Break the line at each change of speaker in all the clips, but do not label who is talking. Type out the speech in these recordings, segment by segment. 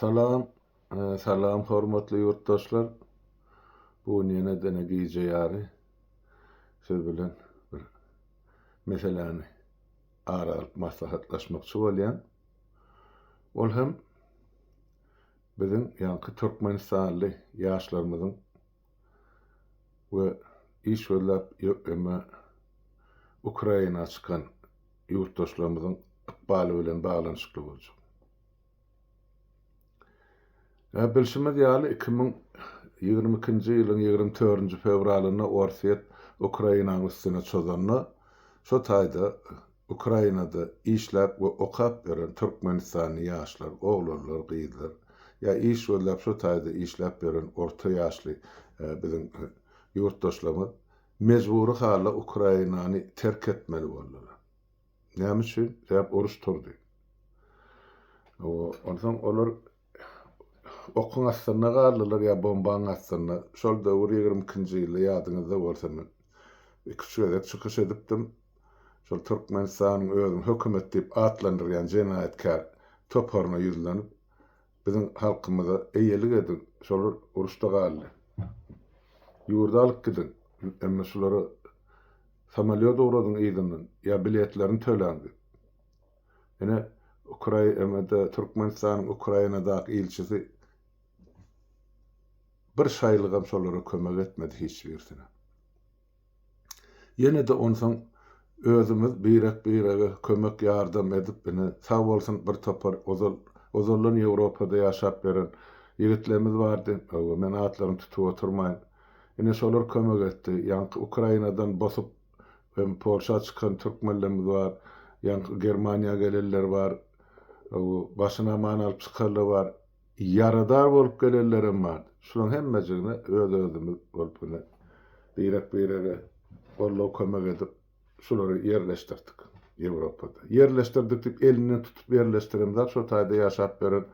Salam, salam hormatly ýurtdaşlar. Bu gün ýene-de ene gije ýary siz bilen bir meseläni ara alyp maslahatlaşmakçy bolýan. Ol hem biziň ýaňky türkmenistanly ýaşlarymyzyň we iş gözläp ýöme Ukraina çykan ýurtdaşlarymyzyň ykbaly bilen baglanyşykly boljak. Ä, bilşimiz ýaly, 2022-nji ýylyň 24-nji fewralynda Orsýet Ukrainanyň üstüne çozanda, şo taýda Ukrainada işläp we okap ýören türkmenistanly ýaşlar, oglanlar, gyzlar, ýa iş gözläp şo taýda işläp ýören orta ýaşly biziň ýurtdaşlarymyz mejbury halda Ukrainany terk etmeli boldular. Näme üçin? Sebäp uruş turdy. Onsoň olar okuň astynda galdylar ýa bombaň astynda. Şol döwür 22-nji ýylda ýadyňyzda bolsa men iki-üç gezek çykyş edipdim. Şol Türkmenistanyň özüni hökümet diýip atlandyrýan jenaýatkär toparyna ýüzlenip, biziň halkymyza eýelik ediň, şolar uruşda galdy. Ýurda alyp gidiň, emma şulara Samolýot ugradyň yzyndan, ýa biletlerini töläň diýip. Ine, Ukrainada, Türkmenistanyň Ukrainadaky ilçisi bir şaýlygam şolara kömek etmedi hiç birisine. Ýene-de onsoň özümiz birek-birege kömek ýardam edip, ine, sag bolsun bir topar ozal, ozaldan Ýewropada ýaşap ýören ýigitlerimiz bardy, hawa, men atlaryny tutup oturmaýyn. Ine şolar kömek etdi. Ýaňky Ukrainadan bosup hem Polşa çykan türkmenlerimiz bar. Ýaňky Germaniýa gelenler bar. Başyny aman alyp çykanlar bar. Ýaradar bolup gelenlerem bar. Şularyň hemmejigine öz-özümiz bolup ine birek-birege goldaw kömek edip Şulary ýerleşdirdik Ýewropada. Ýerleşdirdik diýip elinden tutup ýerleşdiremzok, şo taýda ýaşap ýören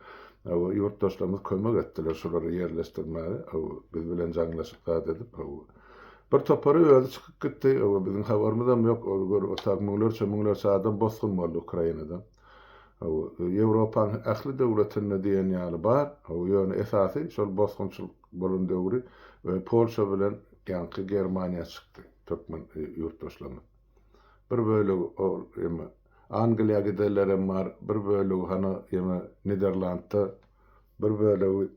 ýurtdaşlarymyz kömek etdiler şulary ýerleşdirmäge, biz bilen jaňlaşyp zat edip. Bir topary özi çykyp gitdi, biziň habarymyzam ýok, ol gör o tak müňlerçe müňlerçe adam bosgun boldy Ukrainadan. Ýewropanyň ähli döwletinde diýen ýaly bar, ýöne esasy şol bosgunçylyk bolan döwri Polşa bilen ýaňky Germaniýa çykdy. Türkmen ýurtdaşlarymyz. Bir bölegi ol eme Angliýa gidenlerem bar, bir bölegi hana eme Niderlandda, bir bölegi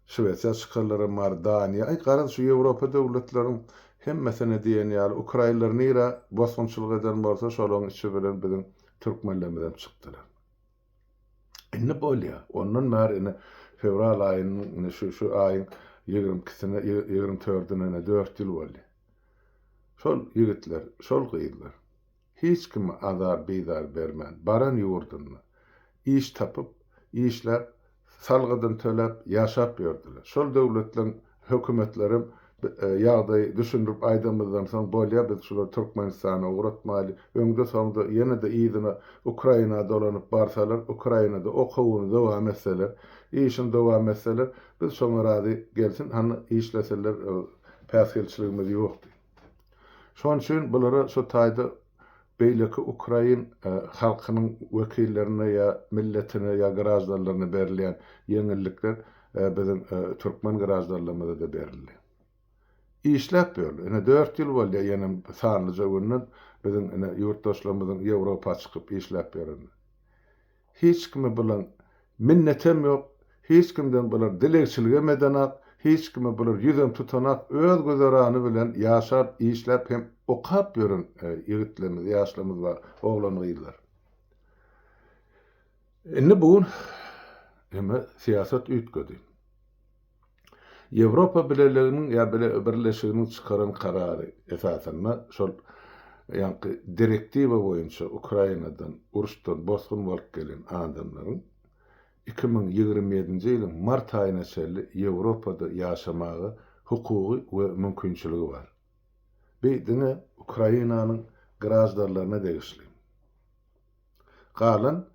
Şwesiýa çykanlaram bar, Daniýa, aý garaz şu Ýewropa döwletleriň hemmesine diýen ýaly ukrainler nirä bosgunçylyk eden bolsa şolaryň içi bilen biziň türkmenlerimizem çykdylar. Indi bolýar. Ondan bäri ine fewral aýynyň ine şu şu aýyň 22-sine 24-üne ine 4 ýyl boldy. Şol ýigitler, şol gyzlar hiç kime azar-bizar bermän baran ýurdunda iş tapyp, işläp, salgydyny töläp ýaşap ýördüler. Şol döwletleň hökümetlerem ýagdaýy düşündirip aýdanymyzdan soň bolýa biz şulary Türkmenistana ugratmaýly, öňde soňda ýene-de yzyna Ukraina dolanyp barsalar, Ukrainada okuwyny dowam etseler, işini dowam etseler, biz şoňa razy gelsin hany işleseler päsgelçiligimiz ýok diýip. Şonuň üçin bulara şu taýda beýleki ukrain halkynyň wekillerine ýa milletine ýa graždanlaryna berilýän ýeňillikler biziň türkmen graždanlarymyza-da berildi. Işläp ýörler. Ine dört ýyl bolýar ýenem sanlyja günden biziň ine ýurtdaşlarymyzyň Ýewropa çykyp işläp ýörenine. Hiç kime bulaň minnetem ýok, hiç kimden bular dilegçiligem edenak, hiç kime bular ýüzem tutanak, öz güzerany bilen ýaşap, işläp hem okap ýören ýigitlerimiz, ýaşlarymyz bar, oglan-gyzlar. Indi bu gün hemme syýasat üýtgedi. Ýewropa Bileleýiniň ýa Birleşiginiň çykaran karary esasynda şol ýaňky direktiwa boýunça Ukrainadan uruşdan bosgun bolup gelen adamlaryň 2027-nji ýylyň mart aýyna çenli Ýewropada ýaşamaga hukugy we mümkinçiligi bar. Bi diňe Ukrainanyň graždanlaryna degişli. Galan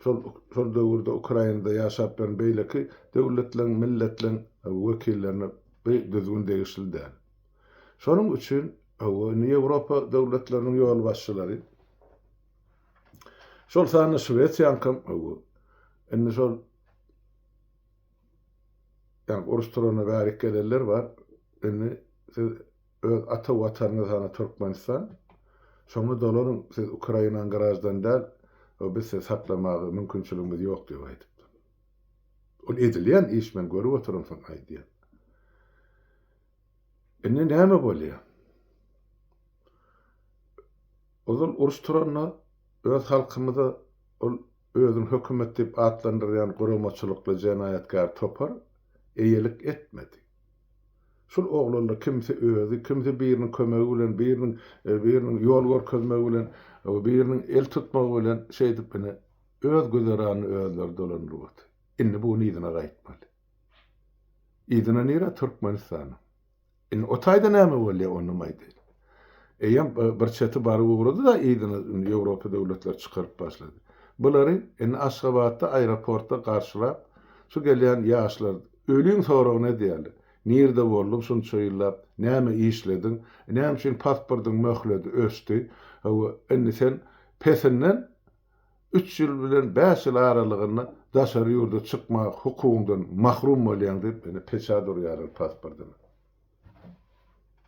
Şol şol döwürde Ukrainada ýaşap ýören beýleki döwletleň, milletleň wekillerine bu düzgün degişli däl. Şonuň üçin, hawa, indi Ýewropa döwletleriniň ýolbaşçylary, şol sanda Şwesiýaňkam, hawa, indi şol. Ýaňky uruş turanda bärik gelenler bar. Indi siz öz ata watanyňyz hany Türkmenistan. Şoňa dolanyň, siz Ukrainanyň graždany däl, biz sizi saklamaga mümkinçiligimiz ýok diýip aýdypdyr. Ol edilýän iş men görüp oturamsoň aýdýan. Indi näme bolýar? Ozal uruş turanda öz halkymyza ol özüni hökümet diýip atlandyrýan guramaçylykly jenaýatkär topar eýelik etmedi. Şul oglanlar kimsi özi, kimsi biriniň kömegi bilen, biriniň biriniň ýol görkezmegi bilen, biriniň el tutmagy bilen şeýdip ine öz güzeranyny özleri dolandyryp otyr. Indi bu gün yzyna gaýtmaly. Yzyna nirä? Türkmenistana. Indi o taýda näme bolýar onam aýdaýyn. Eýýäm bir çeti baryp ugrady-da yzyna indi Ýewropa döwletleri çykaryp başlady. Bulary indi Aşgabatda aeroportda garşylap şu gelýän ýaşlar öliň soragyny edýärler. Nirde bolduň şunça ýyllap, näme işlediň, näme üçin pasportyň möhledi öçdi, hawa indi sen pesinden üç ýyl bilen bäş ýyl aralygynda daşary ýurda çykma hukugyňdan mahrum bolýaň diýip ine peçat urýarlar pasportyna.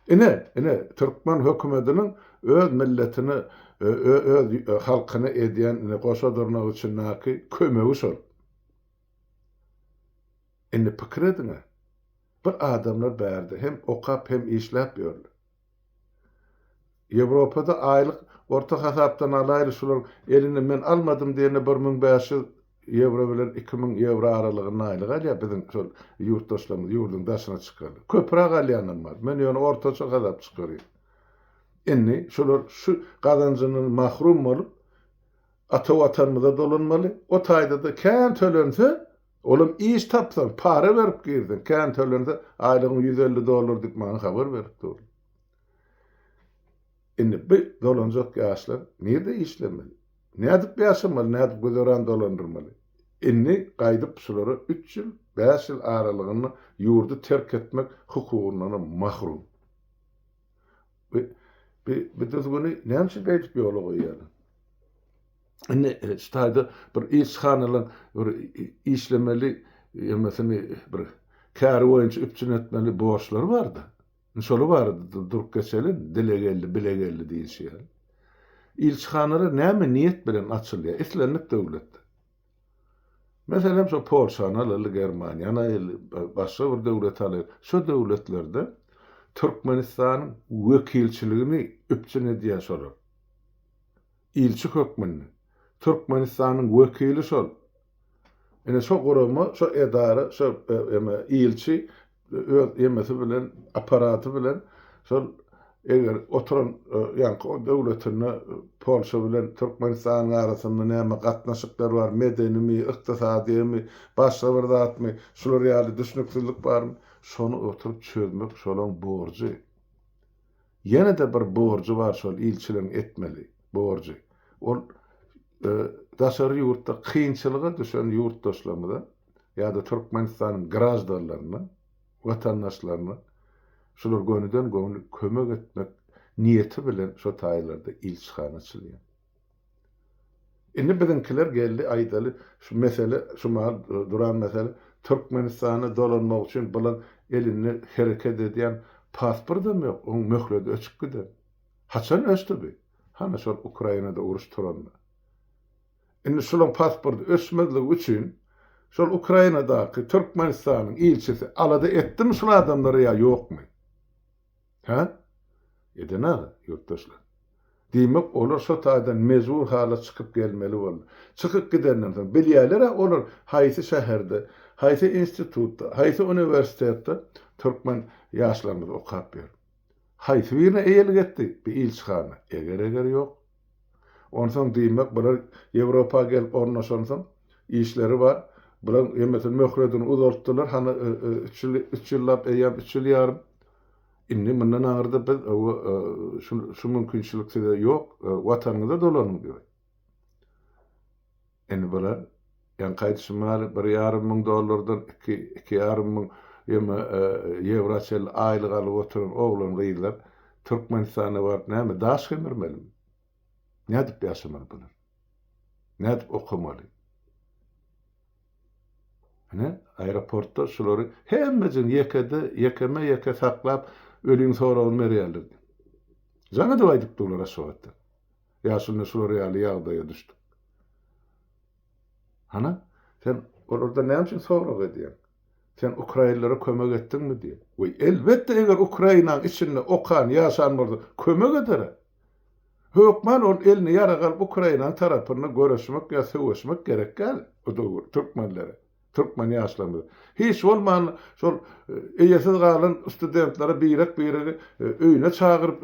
Ine, ine türkmen hökümetiniň öz milletine, öz halkyna edýän ine goşa dyrnak içindäki kömegi şol. Indi pikir ediňä, bir adamlar bärde hem okap hem işläp ýörler. Ýewropada aýlyk orta hasapdan alaýly şularyň elinde men almadym diýende 1500 ýewro bilen 2000 ýewro aralygynda aýlyk alýar biziň şol ýurtdaşlarymyz ýurduň daşyna çykarly. Köpräk alýanam bar. Men ýöne ortaça hasap çykarýan. Indi şular şu gazanjyndan mahrum bolup ata watanymyza dolanmaly. O taýda-da kän tölense olam iş tapsaň para berip girseň kän tölense aýlygyň 150 dollar diýip maňa habar berip dur. Indi bu dolanjak ýaşlar nirde işlemeli? Nädip ýaşamaly, nädip güzeran dolandyrmaly? Indi gaýdyp şulara üç ýyl, bäş ýyl aralygynda ýurdy terk etmek hukugyndanam mahrum. Bu, bu, bu düzgüni näme üçin beýdip ýola goýýarlar? Indi e, şu taýda bir ilçihanalaryň bir işlemeli ýemesini bir käri boýunça üpjün etmeli borçlary bardy. Indi şolar barada durup geçeliň, dile geldi, bile geldi diýilşi ýaly. Ilçihanalar näme niýet bilen açylýar islendik döwletde? Meselem, şo Polşany alaly, Germaniýany alaly, başga bir döwleti alaly. Şo döwletlerde Türkmenistanyň wekilçiligini üpjün edýär şolar. Ilçi hökmünde. Türkmenistanyň wekili şol. Ine şo gurama, şo edara, şo eme ilçi öz emesi bilen, apparaty bilen şol eger oturan ýaňky o döwletinde Polşa bilen Türkmenistanyň arasynda näme gatnaşyklar bar, medenimi, ykdysadymy, başga bir zatmy, şular ýaly düşnüksizlik barmy, şony oturyp çözmek şolaň borjy. Ýene-de bir borjy bar şol ilçileriň etmeli borjy. Ol daşary ýurtda kynçylyga düşen ýurtdaşlarymyza ýa-da Türkmenistanyň graždanlaryna, watandaşlaryna şular gönüden-göni kömek etmek niýeti bilen şo taýlarda ilçihana açylýar. Indi biziňkiler geldi aýdaly şu mesele şu mahal duran mesele Türkmenistana dolanmak üçin bulan elinde hereket edýän pasportam ýok oň möhledi öçüp giden. Haçan öçdi bi? Hana şol Ukrainada uruş turanda. Indi şulaň pasporty öçmezligi üçin şol Ukrainadaky Türkmenistanyň ilçisi alada etdimi şul adamlara ýa ýokmy? Hä? Eden-a, ýurtdaşlar. Diýmek, olar şo taýdan mejbur hala çykyp gelmeli boldy. Çykyp gidenden soň, bilýärler-ä olar haýsy şäherde, haýsy institutda, haýsy uniwersitetde türkmen ýaşlarymyz okap ýör. Haýsy birine eýelik etdi bi ilçihana? Eger-eger ýok. Onsoň diýmek, bular Ýewropa gelip ornaşansoň, işleri bar. Bularyň hemmesiniň möhletini uzaltdylar, hany üç ýyl, üç ýyllap, eýýäm üç ýyl ýarym. Indi mundan aňyrda biz şu, şu mümkinçilik size ýok, watanyňyza dolanyň diýip. Indi bular, ýaňky aýdyşym ýaly, bir ýarym müň dollardan iki, iki ýarym müň ýeme ýewra çenli aýlyk alyp oturan oglan-gyzlar Türkmenistana baryp näme, daş gemirmelimi? Nädip ýaşamaly bular? Nädip okamaly? Ine, aeroportda şulary hemmejigini ýekede, ýekeme-ýeke saklap, öliň soragyny berýärler diýip. Jaň edip aýdyp durlar Aşgabatdan. Ýaşuly şular ýaly ýagdaýa düşdük. Hana, sen olardan näme üçin sorag edýäň? Sen ukrainlere kömek etdiňmi diýip. Weý, elbetde eger Ukrainanyň içinde okan, ýaşan bolsa, kömek eder-ä. Hökman ol eline ýarag alyp Ukrainanyň tarapynda göreşmek ýa söweşmek gerek däl o döwür türkmenlere, türkmen ýaşlarymyza. Hiç bolmanda şol eýesiz galan studentlere birek-biregi öýüne çagyryp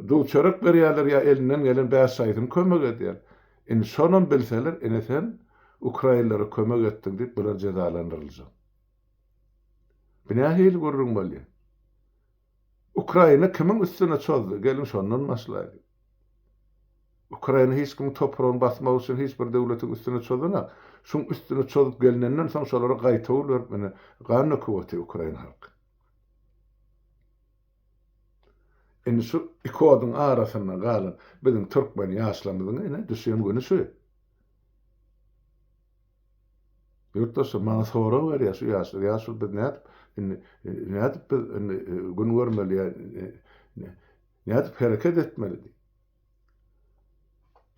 duz-çörek berýärler ýa elinden gelen bäş-şaýsyny kömek edýär. Indi şonam bilseler ine sen ukrainlere kömek etdiň diýip bular jezalandyryljak. Bu nähili gürrüň bolýar? Ukraina kimiň üstüne çozdy? Geliň şondan başlaýlyň. Ukraina hiç kimiň topragyny basmak üçin hiç bir döwletiň üstüne çozanak. Şuň üstüne çozup gelnenden soň şolara gaýtawul berip ine gan döküp otyr ukrain halky. Indi şu iki oduň arasynda galan biziň türkmen ýaşlarymyzyň ine düşen güni şu. Ýurtdaşlar maňa sorag berýär şu ýaşlar, ýaşuly biz nädip indi nädip biz indi gün görmeli ýa nädip hereket etmeli diýip.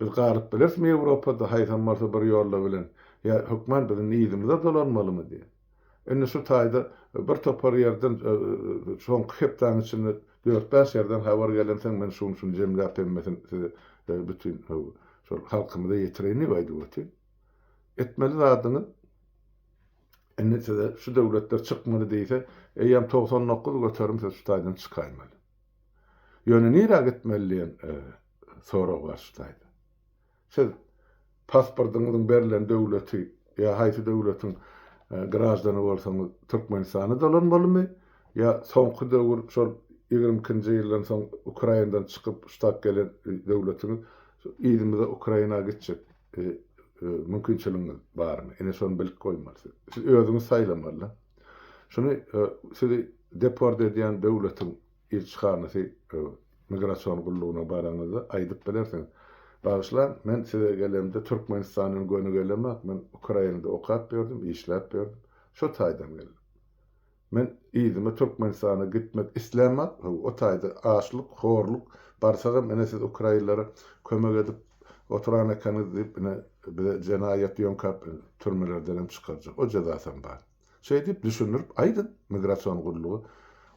Biz galyp bilerismi Ýewropada haýsam bolsa bir ýolla bilen ýa hökman biz indi yzymyza dolanmalymy diýip. Indi şu taýda bir topar ýerden soňky hepdäň içinde dört-bäş ýerden habar gelensoň men şuny şuny jemläp hemmesini size bütin şol halkymyza ýetireýin diýip aýdyp otyryn. Etmeli zadyňyz indi size şu döwletler çykmaly diýse, eýýäm 99% siz şu taýdan çykaýmaly. Ýöne nirä gitmeli diýen sorag bar şu taýda. Siz pasportyňyzyň berlen döwleti ýa haýsy döwletiň graždany bolsaňyz Türkmenistana dolanmalymy ýa soňky döwür şol 22-nji ýyldan soň Ukrainadan çykyp ştat gelen döwletiňiz yzymyza Ukraina gitjek mümkinçiligiňiz barmy? Ine şony bilip goýmaly siz. Siz özüňiz saýlamaly. Şuny sizi deport edýän döwletiň ilçihanasy migrasion gullugyna baraňyzda aýdyp bilersiňiz. Bagyşlaň, men size gelemde Türkmenistandan göni gelemok, men Ukrainada okap ýördüm, işläp ýördüm. Şo taýdan geldim. Men yzyma Türkmenistana gitmek islämok, o taýda açlyk, horluk, barsagam ine siz ukrainlere kömek edip oturan ekeniňiz diýip ine bize jenaýat ýöňkäp türmelerdenem çykarjak, o jezasam bar. Şeý diýip düşündirip aýdyň migrasion gulluga,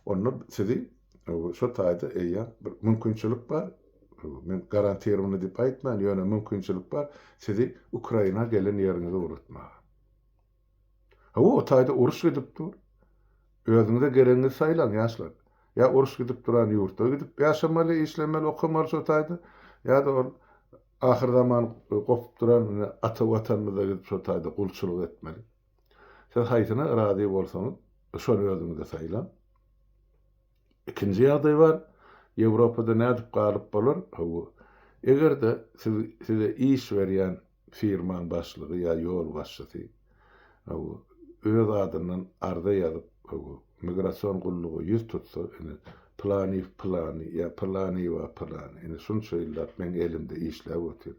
onda sizi şo taýda eýýäm bir mümkinçilik bar, men garantirowany diýip aýtman, ýöne mümkinçilik bar sizi Ukraina gelen ýeriňize ugratmaga. Hawa, o taýda uruş gidip dur. Özüňize geregiňizi saýlaň, ýaşlar. Ýa uruş gidip duran ýurtda gidip ýaşamaly, işlemeli, okamaly şo taýda, ýa-da ol ahyrzaman gopup duran ine ata Watanymyza gidip şo taýda gulçulyk etmeli. Siz haýsyna razy bolsaňyz, şony özüňize saýlaň. Ikinji ýagdaý bar, Ýewropada nädip galyp bolar? Hawa, eger-de siz size iş berýän firmaň başlygy ýa ýolbaşçysy, hawa, öz adyndan arza ýazyp, hawa, migrasion gulluga ýüz tutsa, ine, Pylanyýew pylany ýa Pylanyýewa pylany, ine, şunça ýyllap meň elimde işläp otyr,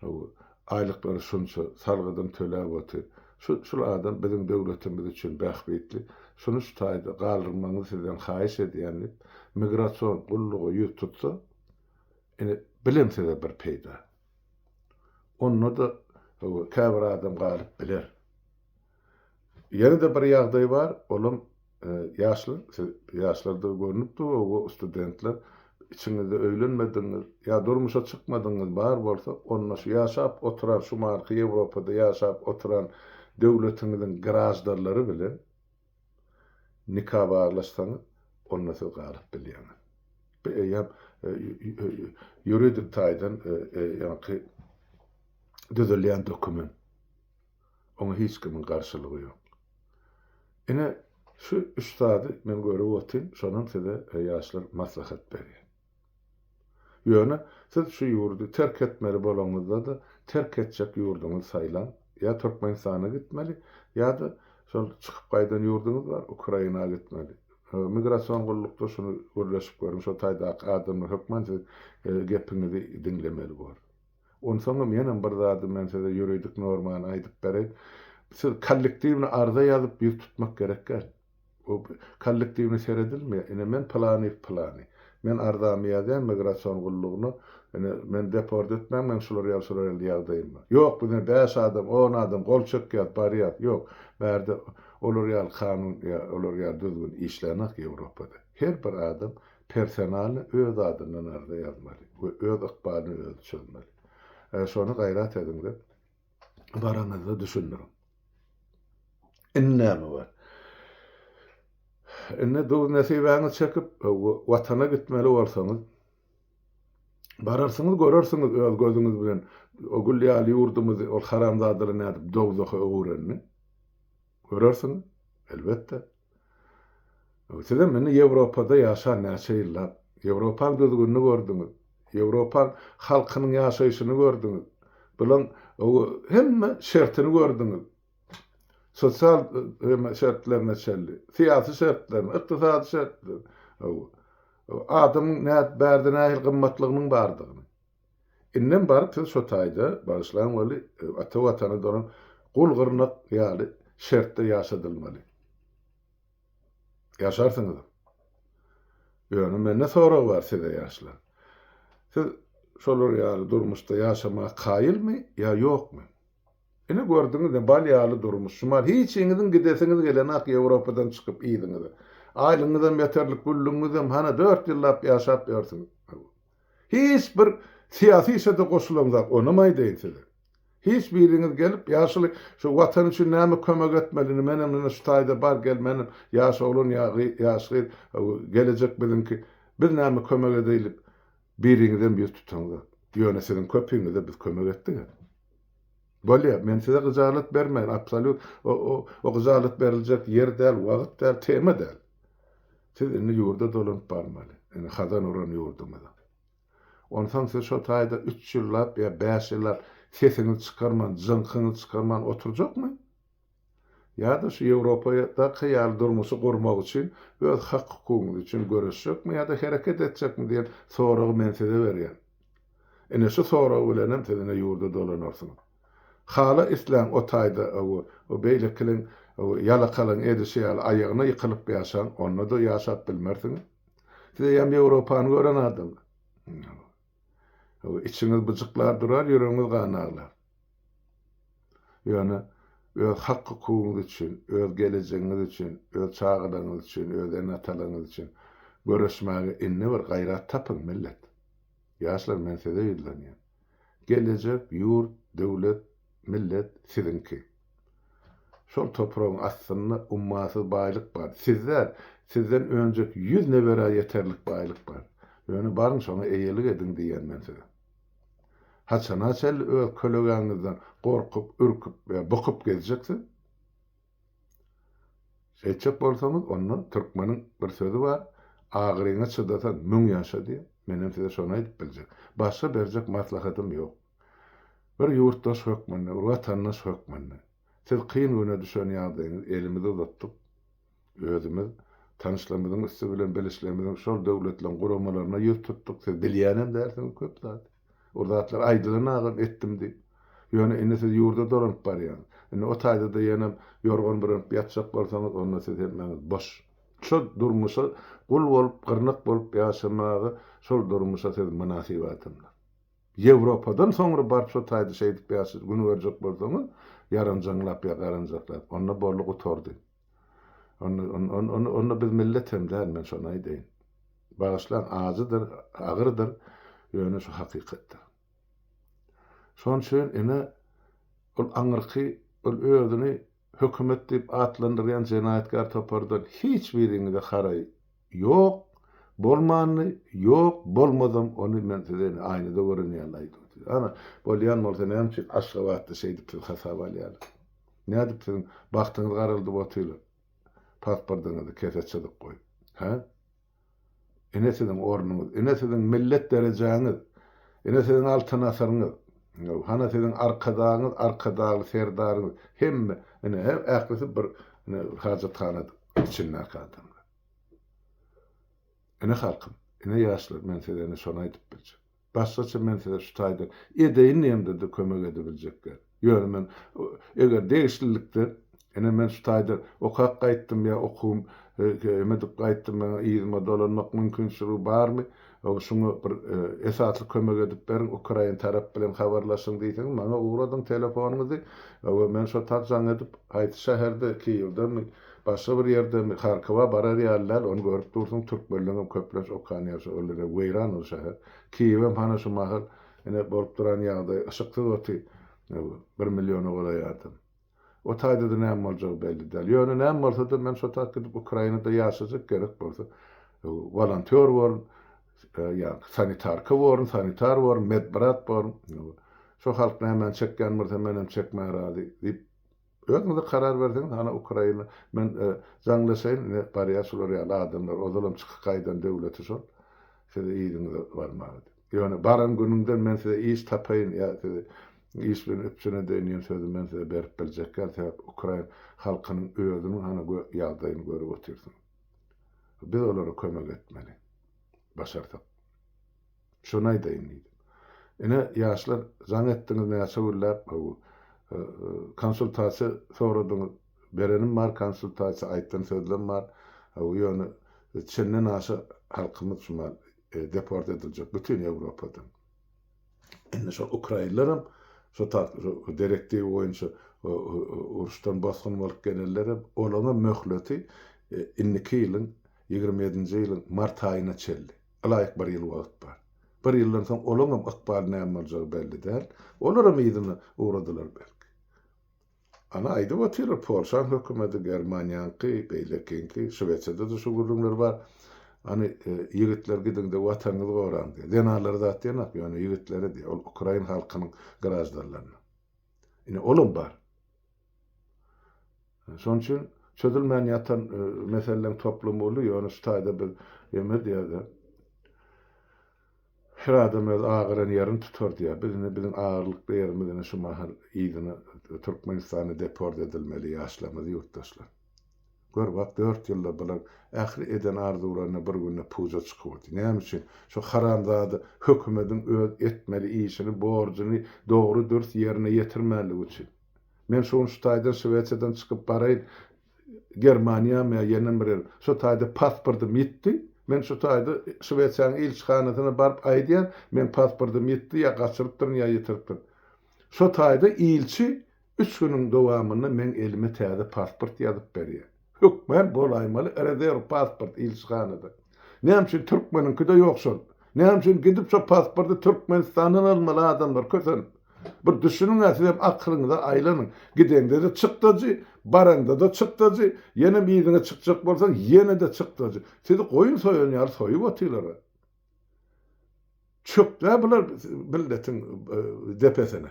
hawa, aýlyklary şunça, salgydym töläp otyr, şu, şul adam biziň döwletimiz üçin bähbitli, şuny şu taýda galdyrmagyňyzy sizden haýyş edýän diýip, migrasion gulluga ýüz tutsa, ine, bilem size bir peýda. Onda-da käbir adam galyp biler. Ýene-de bir ýagdaý bar, olam ýaşlar, siz ýaşlardygy görnüp dur, o studentler, içiňizde öýlenmedigiňiz ýa durmuşa çykmadygyňyz bar bolsa, onda şu ýaşap oturan, şu marky Ýewropada ýaşap oturan döwletiňiziň graždanlary bilen nika baglaşsaňyz, onda siz galyp bilýäňiz. Bu eýýäm ýuridik taýdan ýaňky düzülýän dokument. Oňa hiç kimiň garşylygy ýok. Ine, şu üç zady men görüp otyryn, şonam size ýaşlar maslahat berýän. Ýöne siz şu ýurdy terk etmeli bolaňyzda-da, terk etjek ýurduňyzy saýlaň. Ýa Türkmenistana gitmeli, ýa-da şol çykyp gaýdan ýurduňyz bar, Ukraina gitmeli. Migrasion gullukda şuny gürleşip görüň, şo taýdaky adamlar hökman siz gepiňizi diňlemeli bor. Onsoňam ýenem bir zady men size ýuridik normany aýdyp bereýin. Siz kollektiwny arza ýazyp ýüz tutmak gerek däl. O kollektiwny seredilmeýär. Ine men pylanyýew pylany. Men arzamy ýazýan migrasion gullugyna. Ine meni deport etmäň, meň şular ýaly şular ýaly ýagdaýym bar. Ýok, biz ine bäş adam, on adam gol çekýäs, barýas. Ýok, bärde olar ýaly kanun ýa olar ýaly düzgün işlänok Ýewropada. Her bir adam personalny öz adyndan arza ýazmaly we öz ykbalyny özi çözmeli. Şony gaýrat ediňde baraňyzda düşündiriň. Indi näme bar? Indi duz nesibäňizi çekip watana gitmeli bolsaňyz, bararsyňyz görersiňiz öz gözüňiz bilen o gül ýaly ýurdumyzy ol haramzadalar nädip dowzaha öwrenini. Görersiňiz, elbetde. Sizem indi Ýewropada ýaşan näçe ýyllap, Ýewropaň düzgünini gördüňiz, Ýewropaň halkynyň ýaşaýşyny gördüňiz, bulaň hemme şertini gördüňiz. Sosial şertlerine çenli, syýasy şertlerini, ykdysady şertlerini, adamyň bärde nähili gymmatlygynyň bardygyny. Indem baryp siz şo taýda, bagyşlaň weli, ata Watana dolan gul-gyrnak ýaly şertde ýaşadylmaly. Ýaşarsyňyzam. Ýöne mende sorag bar size ýaşlar. Siz şolar ýaly durmuşda ýaşamaga kaýylmy ýa ýokmy? Ine gördüňiz ne bal ýaly durmuş. Şumal hiçiňiziň gidesiňiz gelenak Ýewropadan çykyp yzyňyza. Aýlygyňyzam ýeterlik, güllügiňizem hana dört ýyllap ýaşap ýörsüňiz. Hiç bir syýasy işe-de goşulaňzak, onam aýdaýyn size. Hiç biriňiz gelip, ýaşuly, şu Watan üçin näme kömek etmeli, indi menem ine şu taýda bar, gel menem, ýaş oglan ýa ýaş gyz, gelejek biziňki, biz näme kömek edeýlik, biriňizem ýüz tutaňzak. Ýöne siziň köpüňize biz kömek etdik-ä. Bolýa, men size gyjalat bermeýin, absolýut, o, o gyjalat beriljek ýer däl, wagt däl, tema däl. Siz indi ýurda dolanyp barmaly. Indi hazan uran ýurduňyza. Onsoň siz şo taýda üç ýyllap ýa bäş ýyllap sesiňizi çykarman, jyňkyňyzy çykarman oturjakmy? Ýa-da şu Ýewropadaky ýaly durmuşy gurmak üçin öz hak-hukugyňyz üçin göreşjekmi ýa-da hereket etjekmi diýen soragy men size berýän. Ine şu sorag bilenem siz ine ýurda dolanarsyňyz. Hala isläň o taýda o beýlekiliň ýalakalaň edişi ýaly aýagyna ýykylyp ýaşaň, onda-da ýaşap bilmersiňiz. Siz eýýäm Ýewropany gören adamlar. Içiňiz byjyklar durar, ýüregiňiz gan aglar. Ýöne öz hak-hukugyňyz üçin, öz gelejegiňiz üçin, öz çagalaryňyz üçin, öz ene-atalaryňyz üçin göreşmäge indi bir gaýrat tapyň, millet. Ýaşlar, men size ýüzlenýän. Gelejek ýurt, döwlet, millet siziňki. Şol topragyň astynda ummasyz baýlyk bar. Siz däl, sizden önjek ýüz neberä ýeterlik baýlyk bar. Ýöne baryň şoňa eýelik ediň diýýän men size. Haçana çenli öz kölegäňizden gorkup, ürküp we bukup gezjek siz? Şeýtjek bolsaňyz, onda türkmeniň bir sözi bar, Agyryňa çydasaň, müň ýaşa diýen. Menem size şony aýdyp biljek. Başga berjek maslahatym ýok. Bir ýurtdaş hökmünde, bir watandaş hökmünde, siz kyn güne düşen ýagdaýyňyz elimizi uzatdyk. Özümiz, tanyşlarymyzyň üsti bilen bilişlerimiziň şol döwletleriň guramalaryna ýüz tutduk. Siz bilýänem dälsiňiz köp zady. Ol zatlar aýdylan agam etdim diýip. Ýöne indi siz ýurda dolanyp barýaňyz. Indi o taýda-da ýenem ýorgan bürenip ýatjak bolsaňyz, onda siz hemmäňiz boş. Şo durmuşa gul bolup, gyrnak bolup ýaşamaga şol durmuşa siz mynasyp adamlar. Ýewropadan soňra baryp şo taýda şeýdip ýaşa gün görjek bolsaňyz, ýaranjaňlap ýa garanjaklap, onda boldy gutardy. Onda, onda, onda biz millet hem däl, men şony aýdaýyn. Bagyşlaň, ajydyr, agyrdyr, ýöne şu hakykatdyr. Şonuň üçin ine, ol aňyrky, ol özüni hökümet diýip atlandyrýan jenaýatkär topardan hiç biriňize haraý ýok, bolmandy, ýok, bolmazam, ony men size ine aýnada gören ýaly aýdyp otyryn. Ana, bolýan bolsa näme üçin Aşgabatda şeýdip sizi hasaba alýarlar? Nädip siziň bagtyňyzy garaldyp otyrlar? Pasportyňyzy kese çyzyk goýup. Hä? Ine siziň ornuňyz, ine siziň millet derejäňiz, ine siziň Altyn asyryňyz, hana siziň Arkadagyňyz, Arkadagly Serdaryňyz, hemme, ine, ählisi bir ine hajathana içindäki adamlar. Ine halkym, ine ýaşlar, men size ine şony aýdyp biljek. Başgaça men size şu taýdan edeýin diýemde-de kömek edebiljek däl. Ýöne men eger degişlilikde ine men şu taýda okap gaýtdym ýa okuwym em edip gaýtdym maňa yzyma dolanmak mümkinçiligi barmy? Şuňa bir esasly kömek edip beriň ukrain tarap bilen habarlaşyň diýseňiz maňa ugradyň telefonyňyzy we men şo tak jaň edip haýsy şäherde Kiýewdemi başga bir ýerdemi Harkowa barar ýaly däl ony görüp dursuň türkmenleňem köplenç okan ýeri şo ol ýere weýran ol şäher Kiýewem hana şu mahal Ine, bolup duran ýagdaý, yşyksyz oty bir milliona golaý adam. O taýda-da näme boljagy belli däl. Ýöne näme bolsa-da, men şo tak gidip Ukrainada ýaşajak, gerek bolsa, wolontýor borun, ýa sanitarka borun, sanitar borun, medbrat borun. Şo halk nämäni çekýän bolsa, menem çekmäge razy diýip, Özüňize karar berseňiz hana Ukraina men jaňlaşaýyn ine barýar şular ýaly adamlar ozalam çykyp gaýdan döwleti şol sizi yzyňyza barmaga diýip. Ýöne baran günüňden men size iş tapaýyn ýa sizi iş bilen üpjün edeýin diýen sözi men size berip biljek däl sebäp ukrain halkynyň özüniň hana ýagdaýyny görüp otyrsyňyz. Biz olara kömek etmeli. Başarsak. Şony aýdaýyn diýdim. Ine, ýaşlar, jaň etdiňiz näçe günläp, konsultasiýa soradyňyz. Berenim bar konsultasiýa, aýtdan sözlem bar. Ýöne çenden aşa halkymyz şu mahal deport ediljek bütin Ýewropadan. Indi şol ukrainlerem şo direktiwa boýunça uruşdan bosgun bolup gelenlerem, olaryňam möhleti indiki ýylyň 27-nji ýylyň mart aýyna çenli. Ylaýyk bir ýyl wagt bar. Bir ýyldan soň olaňam ykbaly näme boljagy belli däl. Olaram yzyna ugradylar belki. Ana aýdyp otyrlar, Polşaň hökümeti, Germaniýaňky, beýlekiňki, Şwesiýada-da şu gürrüňler bar. Hany, ýigitler gidiň-de watanyňyzy goraň diýýär. Zenanlara zat diýenok, ýöne ýigitlere diýýär, ol ukrain halkynyň graždanlaryna. Ine, olam bar. Şonuň üçin çözülmän ýatan meseleleň toplumy uly, ýöne şu taýda biz eme diýýär-de, her adam öz agyran ýerini tutar diýýär. Biz indi biziň agyrlykly ýerimiz ine şu mahal yzyna Türkmenistana deport edilmeli ýaşlarymyz ýurtdaşlar. Gör bak dört ýylda bular ähli eden arzuwlaryna bir günde puja çykyp otyr. Näme üçin? Şu haramzada hökümediň öz etmeli işini, borjuny dogry dürs ýerine ýetirmänligi üçin. Men şu gün şu taýdan Şwesiýadan çykyp baraýyn Germaniýamy ýa ýenem bir ýere. Şo taýda pasportym ýitdi. Men şu taýda Şwesiýanyň ilçihanasyna baryp aýdýan, meň pasportym ýitdi ýa gaçyrypdyryn ýa ýitiripdirin. Şo taýda ilçi üç günüň dowamynda meň elime täze pasport ýazyp berýär. Hökmän bolaýmaly rezerw pasport ilçihanada. Näme üçin türkmeniňkide ýok şol? Näme üçin gidip şo pasporty Türkmenistandan almaly adamlar kösenip? Bir düşüniň-ä sizem akylyňyza aýlanyň. Gideňde-de çykdajy, baraňda-da çykdajy, ýenem yzyňa çykjak bolsaň ýene-de çykdajy. Sizi goýun soýan ýaly soýup otyrlar-a. Çökdä bular milletiň depesine.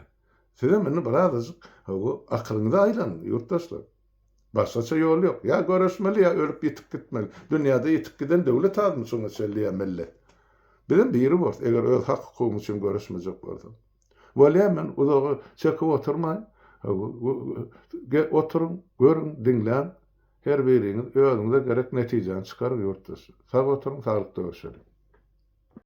Sizem indi birazajyk akylyňyza aýlanyň ýurtdaşlar. Başgaça ýol ýok. Ýa göreşmeli, ýa ölüp ýitip gitmeli. Dünýäde ýitip giden döwlet azmy şuňa çenli ýa millet? Bizem biri borus, eger öz hak-hukugymyz üçin göreşmejek bolsak. Bolýa, men uzaga çekip oturmaýyn. Oturyň, görüň, diňläň. Her biriňiz özüňize gerek netijäni çykaryň ýurtdaşlar. Sag oturyň, saglykda görşeliň.